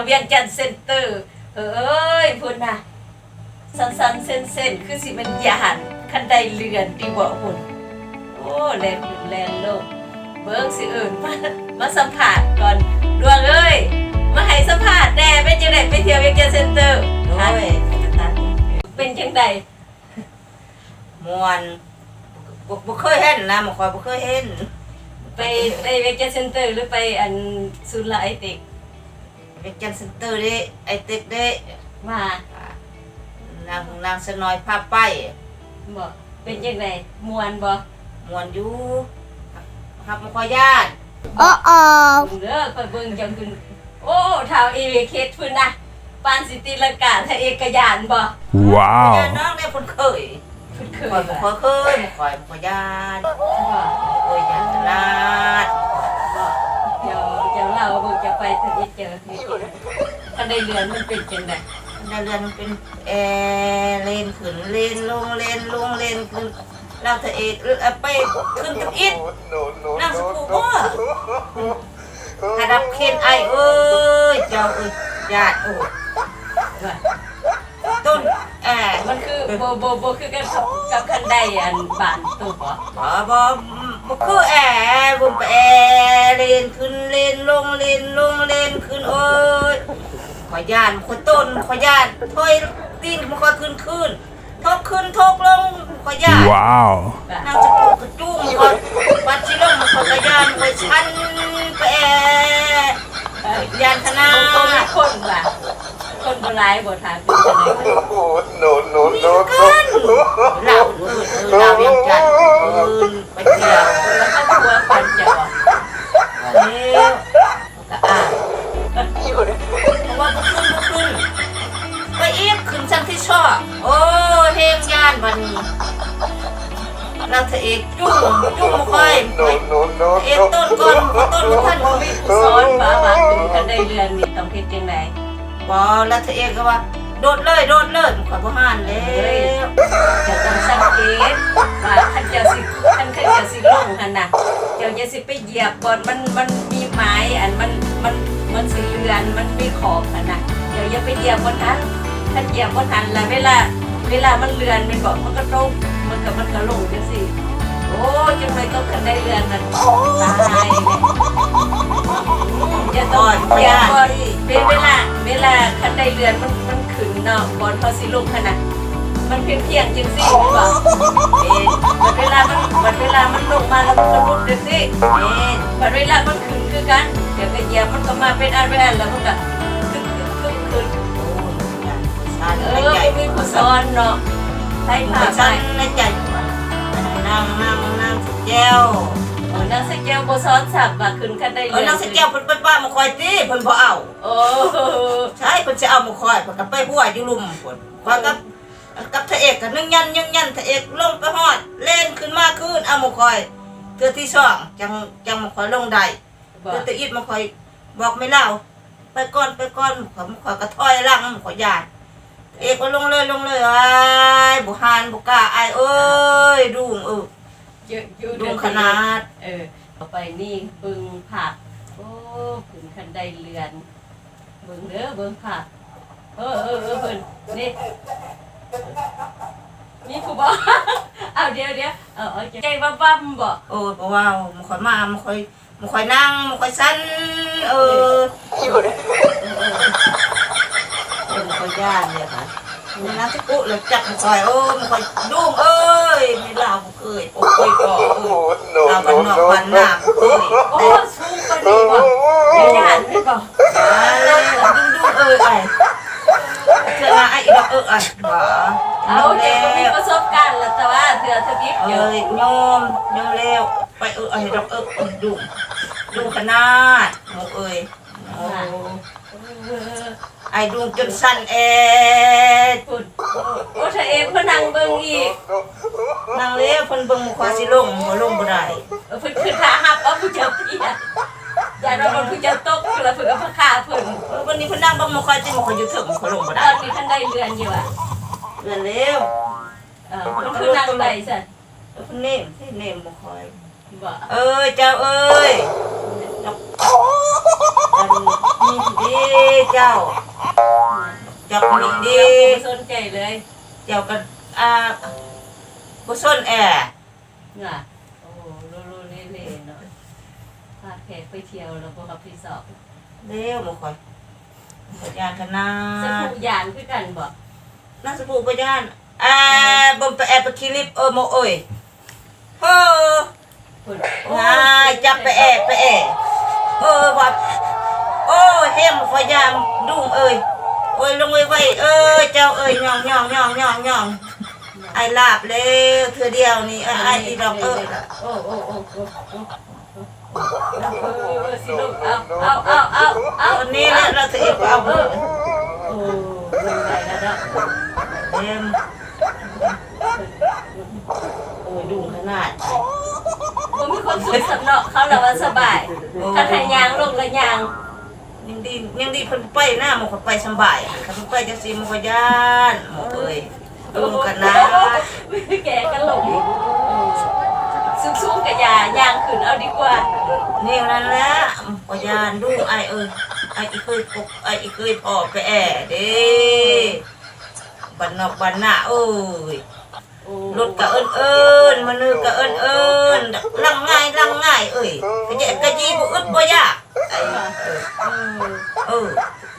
ວຽງຈັນເຊັນເຕີ ເອີຍ ພຸ້ນນະ ສັ່ນໆເຊັນໆ ຄືຊິແມ່ນຢ້ານຄັນໄດເລື່ອນຕິເບາະພຸ້ນ. ໂອ້ ແລ່ນຂຶ້ນແລ່ນລົງ ເບິ່ງ ຊິເອີ້ນມາ ມາສຳພາດກ່ອນ. ດວງເອີຍ ມາໃຫ້ສຳພາດແດ່ ເປັນຈັ່ງໃດໄປທ່ຽວວຽງຈັນເຊັນເຕີ? ໂອ້ຍ ເປັນຈັ່ງໃດ? ມ່ວນ ບໍ່ ບໍ່ເຄີຍເຫັນນະ ໝູ່ຂ້ອຍບໍ່ເຄີຍເຫັນ. ໄປ ໄປວຽງຈັນເຊັນເຕີ ຫຼືໄປອັນສູນລາວໄອເຕັກ? ວຽງຈັນເຊັນເຕີເດ້ ໄອເຕັກເດ້ ວ່າ ນາງ ນາງສະໜ້ອຍພາໄປ. ບໍ່ ເປັນຈັ່ງໃດ ມ່ວນບໍ່? ມ່ວນຢູ່ ຮັບບໍ່ຄ່ອຍຢ້ານ. ໂອ້ ໂອ້ ເບິ່ງເດີ ຂ້ອຍເບິ່ງເຈົ້າຂຶ້ນ ໂອ້ ທ້າວເອກເຮັດພຸ້ນນະ ປານຊິຕີລັງກາ ທ້າວເອກກະຢ້ານບໍ່? ວ້າວ ຢ້ານນ້ອງເດ້ ເພິ່ນເຄີຍ ເພິ່ນເຄີຍ ຂ້ອຍບໍ່ຄ່ອຍເຄີຍ ຂ້ອຍບໍ່ຢ້ານ ບໍ່ ໂອ້ຍ ຢ້ານຂະໜາດ. ບໍ່ ດຽວ ດຽວລາວເບິ່ງຈະໄປທຳອິດເຈີ ຄັນໄດເລື່ອນມັນເປັນຈັ່ງໃດ? ຄັນໄດເລື່ອນມັນເປັນແອ ເລນຂຶ້ນເລນລົງ ເລນລົງເລນຂຶ້ນ ລາວທະເອກ ເອີ ໄປຂຶ້ນທຳອິດ ນາງສະປູບໍ່ ລະດັບເຄນໄອ ເອີຍ ເຈົ້າເອີຍ ຍາດ ໂອ້ຍ ຕົ້ນແອ ມັນຄືບໍ່ ບໍ່ ບໍ່ຄືກັນກັບ ກັບຄັນໄດອັນບ້ານໂຕບໍ່? ບໍ່ ບໍ່ ບໍ່ຄືແອ ບຸນໄປແອ ເລນຂຶ້ນເລນລົງ ເລນລົງເລນຂຶ້ນ ໂອ້ຍ ຂ້ອຍຢ້ານ ຂ້ອຍຕົ້ນ ຂ້ອຍຢ້ານ ຖອຍຕີນຂ້ອຍຂຶ້ນຄືນ ທົກຂຶ້ນທົກລົງ ຂ້ອຍຢ້ານ. ວ້າວ ນາງສະປູກະຈູ້ມຂ້ອຍ ບັດຊິລົງຂ້ອຍກະຢ້ານ ຂ້ອຍສັ່ນໄປແອ ຢ້ານຂະໜາດ. ຄົນວ່າ ຄົນບໍ່ຫຼາຍບໍ່ ຖ້າຄືກັນ ໂນ ໂນ ໂນ ໂນ ລາວອື່ນ ເອີ ລາວວຽງຈັນ ອື່ນໄປທ່ຽວ ແລ້ວຄອບຄົວຂວັນເຈົ້າ ອັນນີ້ ກະອາຍ ເພາະວ່າບໍ່ຂຶ້ນ ບໍ່ຂຶ້ນ ໄປອີກ ຂຶ້ນຊັ້ນທີສອງ ໂອ້ ແຮງຢ້ານບາດນີ້ ລາວທະເອກຈູ້ມ ຈູ້ມຂ້ອຍ ເອກຕົ້ນກ່ອນ ຕົ້ນບໍ່ທັນ ມີຜູ້ສອນວ່າ ວ່າຂຶ້ນຄັນໄດເລື່ອນນີ້ຕ້ອງເຮັດຈັ່ງໃດ? ບໍ່ ລາວທະເອກກະວ່າ ໂດດເລີຍ ໂດດເລີຍ ຂ້ອຍບໍ່ຫັນແລ້ວ. ເຈົ້າຕ້ອງສັງເກດວ່າ ຄັນເຈົ້າຊິ ຄັນ ຄັນເຈົ້າຊິລົງຫັ້ນນະ ເຈົ້າຢ່າຊິ ໄປຢຽບບ່ອນມັນ ມັນມີໄມ້ ອັນມັນ ມັນ ມັນຊິເລື່ອນ ມັນມີຂອບຫັ້ນນະ ເຈົ້າຢ່າໄປຢຽບບ່ອນຫັ້ນ. ຄັນຢຽບບ່ອນຫັ້ນລະ ເວລາ ເວລາມັນເລື່ອນແມ່ນບໍ່ ມັນກະຕົກ ມັນກະ ມັນກະລົງຈັ່ງຊີ້. ໂອ້ ຈັ່ງໃດກໍຄັນໄດເລື່ອນນັ້ນ ຕາຍແລ້ວ. ອືມ ຢ່າຕ້ອງຢຽບບ່ອນ ເວ ເວລາ ເວລາຄັນໄດເລື່ອນມັນ ມັນຂຶ້ນເນາະ ບ່ອນເຮົາຊິລົງຫັ້ນນະ ມັນພຽງໆຈັ່ງຊີ້ແມ່ນບໍ່? ເອີ ບັດເວລາມັນ ບັດເວລາມັນລົງມາແລ້ວມັນກະຫຼຸດຈັ່ງຊີ້. ແມ່ນ ບັດເວລາມັນຂຶ້ນຄືກັນ ດຽວກະຢຽບ ມັນກະມາເປັນອັນເປັນອັນ ແລ້ວມັນກະຂຶ້ນ ຂຶ້ນ ຂຶ້ນ ຂຶ້ນ. ໂອ້ຍ ເອີ ບໍ່ມີຜູ້ສອນເນາະ ໃຜພາໄປ? ນາງ ນາງ ນາງສະແກ້ວ ເອີ ນາງສະແກ້ວບໍ່ສອນຊ້ຳວ່າຂຶ້ນຄັນໄດເລື່ອນ. ເອີ ນາງສະແກ້ວເພິ່ນໄປປ້າໝູ່ຂ້ອຍຕິ ເພິ່ນບໍ່ເອົາ. ໂອ້ ໃຊ່ ເພິ່ນຊິເອົາໝູ່ຂ້ອຍ ເພິ່ນກະໄປຫົວຢູ່ລຸ່ມພຸ້ນ ຂ້ອຍກັບ ກັບທະເອກກະຍຶກຢັນ ຍຶກຢັນ ທະເອກລົງໄປຮອດ ແລ່ນຂຶ້ນມາຄືນ ເອົາໝູ່ຂ້ອຍ ເທື່ອທີສອງ ຈັ່ງ ຈັ່ງໝູ່ຂ້ອຍລົງໄດ້. ບໍ່ ເທື່ອທີອີກໝູ່ຂ້ອຍບອກແມ່ລາວ ໄປກ່ອນ ໄປກ່ອນ ໝູ່ຂ້ອຍ ໝູ່ຂ້ອຍກະຖອຍຫຼັງ ໝູ່ຂ້ອຍຢ້ານ. ທະເອກວ່າ ລົງເລີຍ ລົງເລີຍ ອ້າຍ ບໍ່ຫັນ ບໍ່ກ້າ ອ້າຍເອີຍ ດຸ້ງເອີຍ ດຸ້ງຂະໜາດ. ເອີ ຕໍ່ໄປນີ້ເບິ່ງພາບ ໂອ້ ຂຶ້ນຄັນໄດເລື່ອນ ເບິ່ງເດີ ເບິ່ງພາບ ເອີ ເອີ ເອີ ເພິ່ນນີ້ ມີຜູ້ບໍ່? ເອົາ ດຽວ ດຽວ ເອົາ ເອົາ ໃຈວັບໆບໍ່? ໂອ້ຍ ບໍ່ເວົ້າ ໝູ່ຂ້ອຍມາ ໝູ່ຂ້ອຍ ໝູ່ຂ້ອຍນັ່ງ ໝູ່ຂ້ອຍສັ່ນ ເອີ ໝູ່ຂ້ອຍຢ້ານເລີຍ ນາງສະປຸລະຈັບໝູ່ຂ້ອຍ ໂອ້ ໝູ່ຂ້ອຍ ລຸງເອີຍ ມີລາວ ເອີຍ ໂອ້ຍ ພໍ່ເອີຍ ລາວບ້ານນອກບ້ານນາ ເອີຍ ໂອ້ ສູງປານນີ້ບໍ່? ຢ່າຢ້ານແມ່ນບໍ່? ດຸ້ງໆ ເອີຍ ອ້າຍ ເທື່ອລະອ້າຍອີດອກ ເອີຍ ອ້າຍ ບໍ່ ເອົາ ເຈົ້າກະມີປະສົບການລະ ແຕ່ວ່າເທື່ອທຳອິດ ເອີຍ ຍອມ ຍອມແລ້ວ ໄປ ເອີຍ ອ້າຍດອກ ເອີຍ ດຸ້ງ ດຸ້ງຂະໜາດ ໝູ່ເອີຍ ໂອ້ ອ້າຍດຸ້ງຈົນສັ່ນແອດ ພຸ້ນ ໂອ້ ທະເອກມານັ່ງເບິ່ງອີກ ນັ່ງແລ້ວ ເພິ່ນເບິ່ງໝູ່ຂ້ອຍຊິລົງ ບໍ່ລົງບໍ່ໄດ້ ເອີ ເພິ່ນຄືຖ້າຮັບເອົາຜູ້ເຈົ້າເປຍ ຢ້ານວ່າເພິ່ນຜູ້ເຈົ້າຕົກລະເພິ່ນກະມາຂ້າເພິ່ນ ເອີ ບາດນີ້ເພິ່ນນັ່ງເບິ່ງໝູ່ຂ້ອຍຕິ ໝູ່ຂ້ອຍຢູ່ເທິງ ໝູ່ຂ້ອຍລົງບໍ່ໄດ້ ຕອນນີ້ຄັນໄດ້ເລື່ອນຢູ່ຫວາ? ເລື່ອນແລ້ວ ເອີ ເພິ່ນຄືນັ່ງໄດ້ຊັ້ນ? ເອີ ເພິ່ນເນມ ເນມໝູ່ຂ້ອຍ ບໍ່ ເອີຍ ເຈົ້າເອີຍ ອັນ ນີ້ເດ້ເຈົ້າ ຈັກນີ້ເດ້ ບໍ່ສົນໃຈເລີຍ ເຈົ້າກໍ ອ່າ ບໍ່ສົນແອ ນະ ໂອ້ ໂລໂລເລເລເນາະ ພາແຂກໄປທ່ຽວແລ້ວບໍ່ຮັບຜິດຊອບ ແລ້ວບໍ່ຄ່ອຍ ຂ້ອຍຢ້ານຂະໜາດ ສະພູຢ້ານຄືກັນບໍ່? ນາງສະພູບໍ່ຢ້ານ ແອ ບໍ່ໄປແອບໄປຂີ້ລິບ ເອີ ໂມເອີຍ ເຮີ ເພິ່ນ ວ້າຍ ຈັບໄປແອບໄປແອ ເອີ ວ່າ ໂອ້ຍ ແຮງບໍ່ຄ່ອຍຢ້ານ ລຸງເອີຍ ໂອ້ຍ ລົງໄວໆ ເອີ ເຈົ້າເອີຍ ຍ່ອງໆໆໆ ອ້າຍລາບແລ້ວ ເທື່ອດຽວນີ້ ອ້າຍ ອ້າຍອີດອກ ເອີ ໂອ້ ໂອ້ ໂອ້ ໂອ້ ເອີ ເອີ ເອີ ເອີ ຊິລົງ ເອົາ ເອົາ ເອົາ ເອົາ ເອົາ ອັນນີ້ແຫຼະ ລາວຈະເອກເອົາ ເອີ ເອີ ເອີ ລົງໄດ້ແລ້ວເນາະ ແມ່ນ ໂອ້ຍ ດຸງຂະໜາດ ບໍ່ມີຄວາມສຸກສ່ຳເນາະ ເຂົາລະວ່າສະບາຍ ໂອ້ຍ ຄັນໃຫ້ຍ່າງລົງລະຍ່າງ ຍັງດີ ຍັງດີເພິ່ນໄປນະ ໝໍກໍໄປສຳບາຍ ຄັນເພິ່ນໄປຈັ່ງຊີ້ ໝໍກໍຢ້ານ ໝໍເອີຍ ລຸງກະນາ ແກກະຫຼົງ ສູງໆກະຢ່າ ຍ່າງຂຶ້ນເອົາດີກວ່າ ແນວນັ້ນແຫຼະ ໝໍກໍຢ້ານ ລຸງ ອ້າຍເອີຍ ອ້າຍອີເຄີຍ ອ້າຍອີເຄີຍພໍ່ໄປແອເດ້ ບ້ານນອກບ້ານນາເອີຍ ໂອ້ ລົດກະເອີ້ນໆ ມະນຸດກະເອີ້ນໆ ຫຼັ່ງງາຍ ຫຼັ່ງງາຍເອີຍ ກະແຈະກະຈີ່ ບໍ່ອຶດບໍ່ຢາກ ເອີ ເອີ ເອີ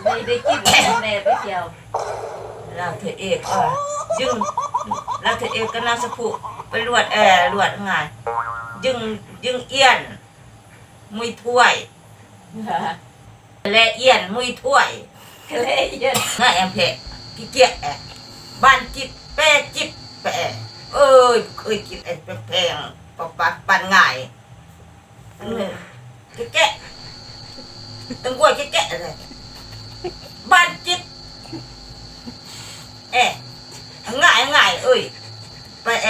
ໄດ້ ໄດ້ກິນແດ່ໄປທ່ຽວ ລາວເທເອກ ເອີ ຈຶ່ງ ລາວເທເອກກັບນາງສະພຸ ໄປລວດແອ ລວດງາຍ ຈຶ່ງ ຈຶ່ງອຽນ ມຸຍຖ້ວຍ ແລະ ອຽນ ມຸຍຖ້ວຍ ແລະ ອຽນ ນາແອມແພະ ຂີ້ກຽດແອ ບ້ານຈິດ ແປຈິດ ແປ ເອີຍ ເຄີຍກິນແອແພງ ປະປາ ປານງາຍ ເອີ ແກະ ແຕງກວາແກະ ແລະ ບ້ານຈິດ ແອ ງ່າຍ ງ່າຍເອີຍ ໄປແອ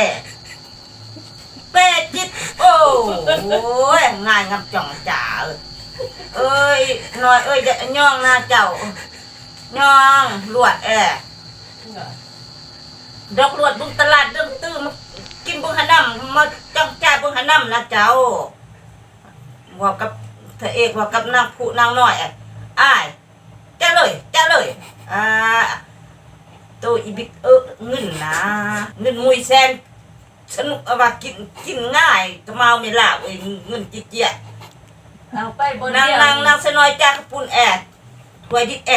ເປຈິດ ໂອ້ຍ ງ່າຍງາມຈ່ອງຈາ ເອີຍ ນ້ອຍເອີຍ ຢ່າຍ່ອງນາເຈົ້າ ຍ່ອງລວດແອ ດອກລວດເບິ່ງຕະຫຼາດເລື່ອງຕື້ ມາກິນເບິ່ງຫານ້ຳ ມາຈ້ອງຈາເບິ່ງຫານ້ຳນາເຈົ້າ ເວົ້າກັບພະເອກ ເວົ້າກັບນາງຜູ້ນາງນ້ອຍ ອ້າຍ ຈະເລີຍ ຈະເລີຍ ອ່າ ໂຕອີບິກ ເອີ ເງິນນາ ເງິນມຸຍແສນ ສະໜຸກ ເອົາວ່າກິນ ກິນງ່າຍ ກະເມົາແມ່ລາວເອີຍ ເງິນຈິດຈຽດ ເອົາໄປບໍ່ ນາງ ນາງ ນາງສະນ້ອຍຈາກກະປຸນແອ ຖ້ວຍດິດແອ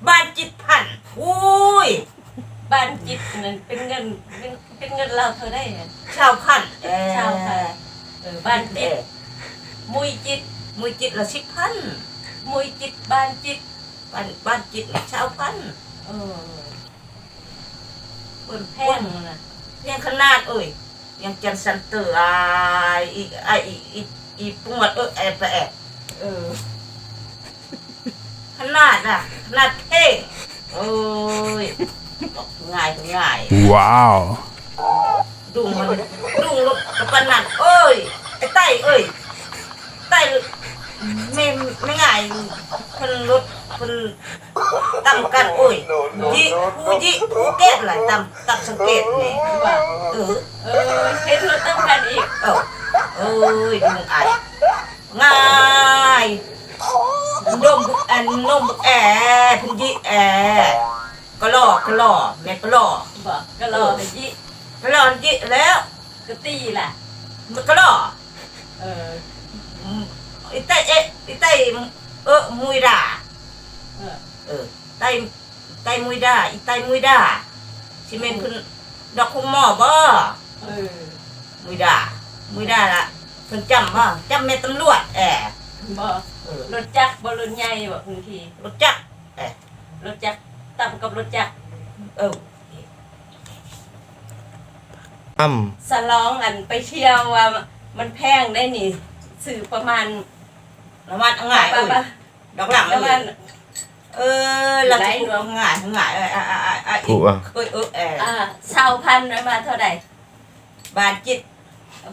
ບ້ານຈິດພັນ ໂອ້ຍ ບ້ານຈິດນັ້ນເປັນເງິນ ເປັນ ເປັນເງິນລາວເທົ່າໃດ? ຊາວພັນ ເອີ ຊາວພັນ ເອີ ບ້ານຈິດ ເອີ ມຸຍຈິດ ມຸຍຈິດລະສິບພັນ ມຸຍຈິດ ບ້ານຈິດ ບ້ານ ບ້ານຈິດນີ້ຊາວພັນ ເອີ ເພິ່ນແພງນະ ແພງຂະໜາດເອີຍ ວຽງຈັນຊັນເຕີ ອາຍ ອີ ອາຍ ອີ ອີ ອີປວດ ເອີ ແອ ແປ ເອີ ຂະໜາດນະ ຂະໜາດເພງ ໂອ້ຍ ງ່າຍ ງ່າຍ ວ້າວ ດຸງມັນ ດຸງລົດກະປານນັ້ນ ໂອ້ຍ ໄອ້ໄຕ້ເອີຍ ໄຕ້ ແມ່ ແມ່ງ່າຍ ເພິ່ນລົດ ເພິ່ນ ຕຳກັນ ໂອ້ຍ ຢິ ຜູ້ຢິຜູ້ເກດລະ ຕຳ ຕຳສັງເກດນີ້ ເອີ ເອີ ເຮັດລົດຕຳກັນອີກ ເອີ ເອີຍ ດຸງອ້າຍ ງ່າຍ ດົມ ອັນ ນົມແອ ເພິ່ນຢິແອ ກະລໍ ກະລໍ ແມ່ກະລໍ ບໍ່ ກະລໍໃຫ້ຢິ ກະລໍຍິແລ້ວ ກະຕີລະ ກະລໍ ເອີ ອີໄຕ້ ເອ ອີໄຕ້ ເອີ ມຸຍດາ ເອີ ເອີ ໄຕ້ ໄຕ້ມຸຍດາ ອີໄຕ້ມຸຍດາ ຊິແມ່ນເພິ່ນດອກຄຸງໝໍບໍ່? ເອີ ມຸຍດາ ມຸຍດາລະ ເພິ່ນຈຳບໍ່? ຈຳແມ່ນຕຳຫຼວດແອ ບໍ່ ເອີ ລົດຈັກບໍ່? ລົດໃຫຍ່ບໍ່? ບາງທີລົດຈັກແອ ລົດຈັກ ຕຳກັບລົດຈັກ ເອີ ອຳ ສະຫຼອງ ອັນ ໄປທ່ຽວວ່າມັນແພງໄດ໋ນີ້ ຊື້ປະມານ ລະມັດງ່າຍເອີຍ ດອກຫຼັງ ເອີ ລະ ງ່າຍ ງ່າຍ ເອີຍ ເອີຍ ເອີຍ ເອີຍ ຊາວພັນ ໄດ້ມາເທົ່າໃດ? ບ້ານຈິດ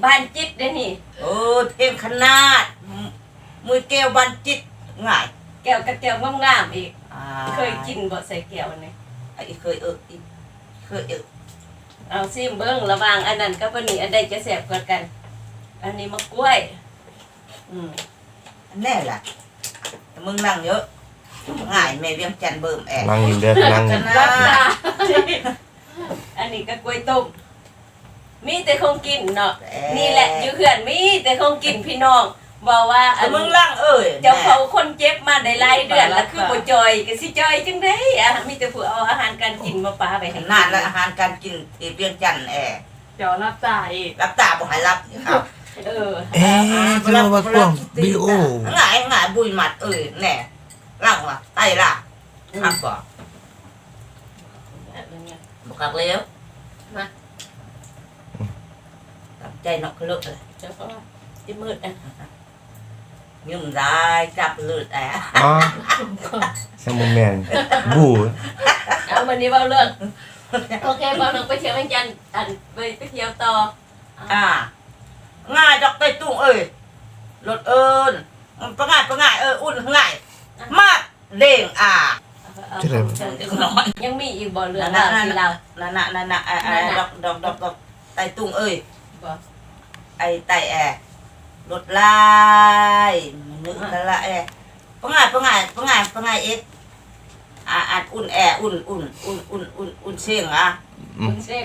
ບ້ານຈິດເດ້ນີ້ ໂອ້ຍ ເພງຂະໜາດ ມືແກ້ວບ້ານຈິດ ງ່າຍ ແກ້ວກະແກ້ວງາມໆອີກ ອ່າ ເຄີຍກິນບໍ່? ໃສ່ແກ້ວອັນນີ້ ອີເຄີຍ ເອີ ອີເຄີຍ ເອີ ເອົາຊີມເບິ່ງ ລະຫວ່າງອັນນັ້ນກັບອັນນີ້ ອັນໃດຈະແຊບກວ່າກັນ? ອັນນີ້ໝາກກ້ວຍ ອືມ ອັນແນ່ລະ ມຶງນັ່ງເດີ້ ງ່າຍ ແມ່ວຽງຈັນເບິ່ມແອະ ນັ່ງຢູ່ເດີ້ ນັ່ງຢູ່ ລັບຕາ ອັນນີ້ກໍກ້ວຍຕົ້ມ ມີແຕ່ຂອງກິນເນາະ ແອະ ນີ້ແຫຼະ ຢູ່ເຮືອນມີແຕ່ຂອງກິນພີ່ນ້ອງ ເວົ້າວ່າ ອັນ ມຶງລັງເອີຍ ເຈົ້າເຂົາຄົນເຈັບມາໄດ້ຫຼາຍເດືອນລະ ຄືບໍ່ຈ່ອຍ ກໍຊິຈ່ອຍຈັ່ງໃດ ອາ ມີແຕ່ຜູ້ເອົາອາຫານການກິນມາປະໄວ້ໃຫ້ ຂະໜາດລະອາຫານການກິນທີ່ວຽງຈັນແອະ ເຈົ້າລັບຕາອີກ ລັບຕາບໍ່ໃຫ້ລັບ ເອີ ເອ ຄືວ່າກວ້າງວິດີໂອ ງ່າຍ ງ່າຍ ບຸຍມັດເອີຍ ແນ່ ລັງວ່າ ໄຕລະ ອືມ ຄັກບໍ່? ບໍ່ຄັກແລ້ວ ມາ ຕາມໃຈເນາະ ຄືເລີກເລີຍ ເຈົ້າກໍວ່າຊິມືດ ຫຍຸ້ງຫຼາຍ ຈັບເລີດແອະ ອໍ ຍັງບໍ່ແມ່ນ ບູ ເອົາ ມື້ນີ້ເວົ້າເລື່ອງ ໂອເຄ ເວົ້າເລື່ອງໄປທ່ຽວວຽງຈັນ ອັນ ໄປ ໄປທ່ຽວຕໍ່ ອ່າ ງ່າຍດອກໄຕຕຸງເອີຍ ລົດເອີ້ນ ປະງ່າຍ ປະງ່າຍ ເອີ ອຸ່ນງ່າຍ ມາກ ເດ້ງ ອ່າ ຈັ່ງໃດວະ? ຍັງມີອີກບໍ່ເລື່ອງລາວທີ່ລາວ ນັ້ນນະ ນັ້ນນະ ອ່າ ອ່າ ນັ້ນນະ ດອກ ດອກ ດອກ ດອກ ໄຕຕຸງເອີຍ ບໍ່ ໄອ້ໄຕແອ ລົດລາຍ ມະນຸດກະລະແອ ປະງ່າຍ ປະງ່າຍ ປະງ່າຍ ປະງ່າຍເອັກ ອ່າ ອ່າ ອຸ່ນແອ ອຸ່ນ ອຸ່ນ ອຸ່ນ ອຸ່ນ ອຸ່ນເສັງ ອ່າ ອຸ່ນເສັງ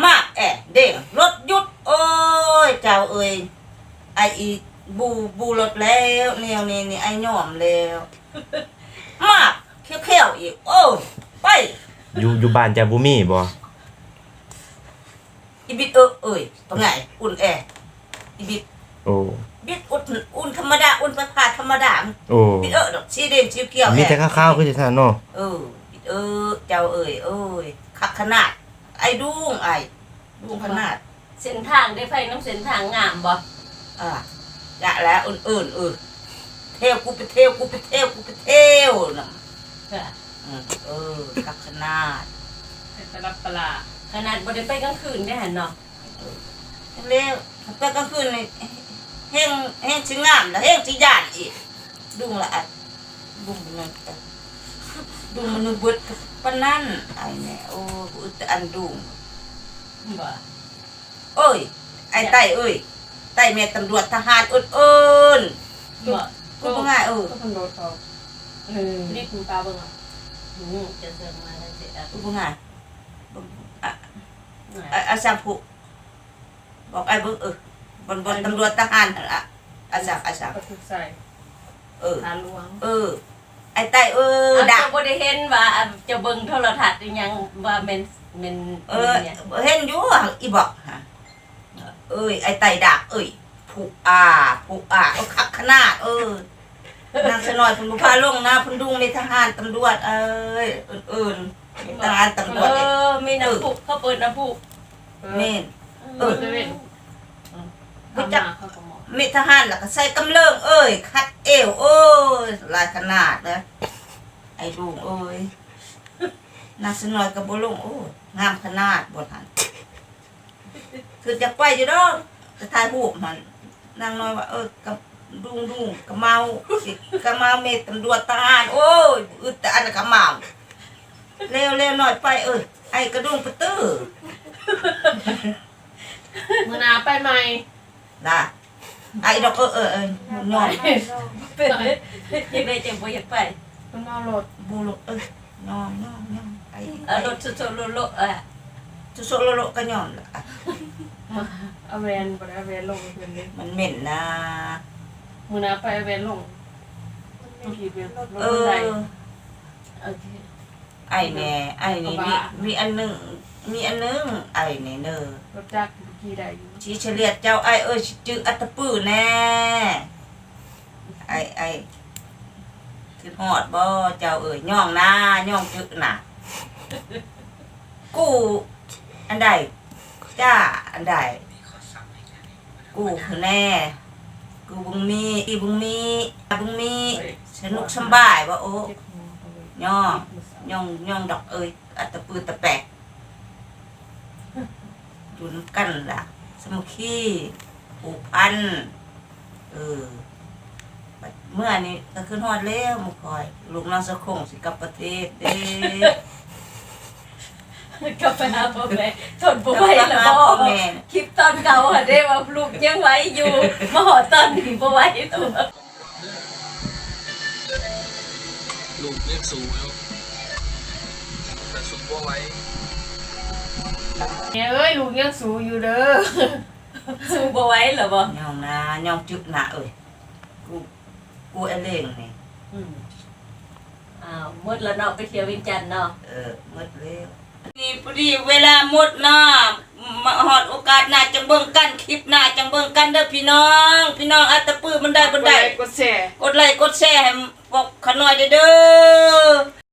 ມາກແອ ເດ້ງ ລົດຢຸດ ໂອ້ຍ ເຈົ້າເອີຍ ໄອ້ອີ ບູ ບູລົດແລ້ວ ແນວນີ້ນີ້ ໄອ້ຍອມແລ້ວ ມາກ ຂຽວໆ ອີກ ໂອ້ ໄປ ຢູ່ ຢູ່ບ້ານເຈົ້າບໍ່ມີບໍ່? ອີບິດເອີ ເອີຍ ປະໄງ ອຸ່ນແອ ອີບິດ ໂອ້ ບິດ ອຸ່ນ ອຸ່ນທຳມະດາ ອຸ່ນໄຟຟ້າທຳມະດາ ໂອ້ ບິດເອີດອກ ສີແດງສີຂຽວ ມີແຕ່ຂາວໆ ຄືຈັ່ງຊັ້ນເນາະ ເອີ ບິດເອີ ເຈົ້າເອີຍ ໂອ້ຍ ຄັກຂະໜາດ ໄອ້ດຸງ ໄອ້ດຸງຂະໜາດ ເສັ້ນທາງເດ້ ໄປນຳເສັ້ນທາງງາມບໍ່? ອ່າ ຈະແລ້ວ ເອີ້ນໆ ເອີ ແຖວກູໄປແຖວ ກູໄປແຖວ ກູໄປແຖວນຳ ເອີ ຄັກຂະໜາດ ເປັນຕະລັບປະຫຼາ ຂະໜາດບໍ່ໄດ້ໄປກາງຄືນເດ້ຫັ້ນເນາະ ເອີ ແລ້ວ ໄປກາງຄືນນີ້ ແຮງ ແຮງຊິງາມ ແລ້ວແຮງຊິຢ້ານອີກ ດຸງລະ ດຸງມັນ ດຸງມັນເບິດປານນັ້ນ ໄອ້ແມ່ ໂອ້ ບໍ່ອຶດແຕ່ອັນດຸງ ບໍ່ ໂອ້ຍ ໄອ້ໄຕ້ເອີຍ ໄຕ້ແມ່ຕຳຫຼວດທະຫານເອີ້ນໆ ບໍ່ ກູບໍ່ງ່າຍ ເອີ ເອີ ນີ້ຄຸນປ້າເບິ່ງ ອື ຈະເຊີນມາໄດ້ຊິ ກູບໍ່ງ່າຍ ເບິ່ງ ອະ ອະ ອາສາຜູ້ ບອກອ້າຍເບິ່ງ ເອີ ບ່ອນ ບ່ອນຕຳຫຼວດທະຫານຫັ້ນລະ ອາສາ ອາສາ ປະທຶກໄຊ ເອີ ທານຫຼວງ ເອີ ໄອ້ໄຕ້ເອີ ເຈົ້າບໍ່ໄດ້ເຫັນວ່າ ເຈົ້າເບິ່ງໂທລະທັດອີ່ຫຍັງ ວ່າແມ່ນ ແມ່ນ ເອີ ເຫັນຢູ່ ອີບອກຫະ ເອີຍ ໄອ້ໄຕ້ດາກເອີຍ ຜູ້ອາ ຜູ້ອາ ເອີ ຄັກຂະໜາດ ເອີ ນາງສະໜ້ອຍເພິ່ນບໍ່ພາລົງນະ ເພິ່ນດຸງແມ່ທະຫານຕຳຫຼວດ ເອີຍ ເອີ້ນໆ ແມ່ທະຫານຕຳຫຼວດ ເອີ ມີນ້ຳພຸ ເຂົາເປີດນ້ຳພຸ ແມ່ນ ເອີ ເອີ ໄປຈັບແມ່ທະຫານ ແລ້ວກໍໃສ່ກຳເລີງເອີຍ ຂັດເອວ ໂອ້ຍ ຫຼາຍຂະໜາດເດີ ໄອ້ລຸງເອີຍ ນາງສະໜ້ອຍກໍບໍ່ລົງ ໂອ້ຍ ງາມຂະໜາດ ບ່ອນຫັ້ນ ຄືຢາກໄປຢູ່ດອກ ຈະຖ່າຍຮູບຫັ້ນ ນາງນ້ອຍວ່າ ເອີ ກະດຸງໆ ກະເມົາ ກະເມົາແມ່ຕຳຫຼວດທະຫານ ໂອ້ຍ ອຶດແຕ່ອັນກະເມົາ ເລວໆ ນ້ອຍໄປ ເອີຍ ໄອ້ກະດຸງປະຕື້ ມື້ໜ້າໄປໃໝ່ ລະ ໄອ້ດອກ ເອີ ເອີ ເອີ ຍອມ ເປັນຈັ່ງໃດຈັ່ງບໍ່ຢາກໄປ ມັນເມົາລົດ ບໍ່ລົດ ເອີ ຍອມ ຍອມ ຍອມ ໄອ້ ເອົາລົດໂຊະໆໂລະໆ ເອີ ໂຊະໆໂລະໆ ກໍຍອມລະ ເອົາແວ່ນ ບໍ່ໄດ້ເອົາແວ່ນລົງເພິ່ນເດ້ ມັນເໝັນນະ ມື້ໜ້າໄປເອົາແວ່ນລົງ ມັນມີທີ່ແບບລົດ ເອີ ມັນໄດ້ ໂອເຄ ໄອ້ແນ່ ໄອ້ນີ້ມີ ມີອັນໜຶ່ງ ມີອັນໜຶ່ງ ໄອ້ແນ່ເນີ ລົດຈັກຂີ່ໄດ້ຢູ່ ຊິສະຫຼຽດເຈົ້າ ໄອ້ເອີຍ ຊິຈື່ອັດຕະປືແນ່ ໄອ້ ໄອ້ ຄິດຮອດບໍ່ເຈົ້າເອີຍ ຍ່ອງນາ ຍ່ອງຈື່ນະ ກູ່ອັນໃດ ຈ້າອັນໃດ ກູ່ຄືແນ່ ກູ່ເບິ່ງມີ ອີເບິ່ງມີ ເບິ່ງມີ ສະໜຸກສະບາຍບໍ່ໂອ ຍ່ອງ ຍ່ອງ ຍ່ອງດອກເອີຍ ອັດຕະປືຕະແປກ ຢູ່ນຳກັນລະ ສາມັກຄີ ຜູກພັນ ເອີ ບັດເມື່ອນີ້ກໍຄືຮອດແລ້ວໝູ່ຂ້ອຍ ລູກນ້ອງສາຄົງຊິກັບປະເທດເດ້ ກັບໄປຫາພໍ່ແມ່ ທົນບໍ່ໄຫວແລ້ວບໍ່ ຄລິບຕອນເກົ່າຫັ້ນເດ້ ວ່າລູກຍັງໄຫວຢູ່ ມາຮອດຕອນນີ້ບໍ່ໄຫວແລ້ວ. ລູກຍັງສູ້ຢູ່ ແຕ່ສູ້ບໍ່ໄຫວ. ແມ່ເອີຍ ລູກຍັງສູ້ຢູ່ເດີ. ສູ້ບໍ່ໄຫວແລ້ວບໍ່? ຍອງນາ ຍອງຈຶກນາເອີຍ ກູ ກູເອເລງນີ້. ອືມ ອ້າວ ໝົດແລ້ວເນາະ ໄປທ່ຽວວຽງຈັນເນາະ. ເອີ ໝົດແລ້ວ ນີ້ພໍດີເວລາໝົດເນາະ ມາຮອດໂອກາດໜ້າຈັ່ງເບິ່ງກັນ ຄລິບໜ້າຈັ່ງເບິ່ງກັນເດີພີ່ນ້ອງ. ພີ່ນ້ອງ ອາດຕະປືມັນໄດ້ບໍ່ໄດ້ ກົດໄລກົດແຊ ກົດໄລກົດແຊໃຫ້ພວກຂ້ານ້ອຍໄດ້ເດີ.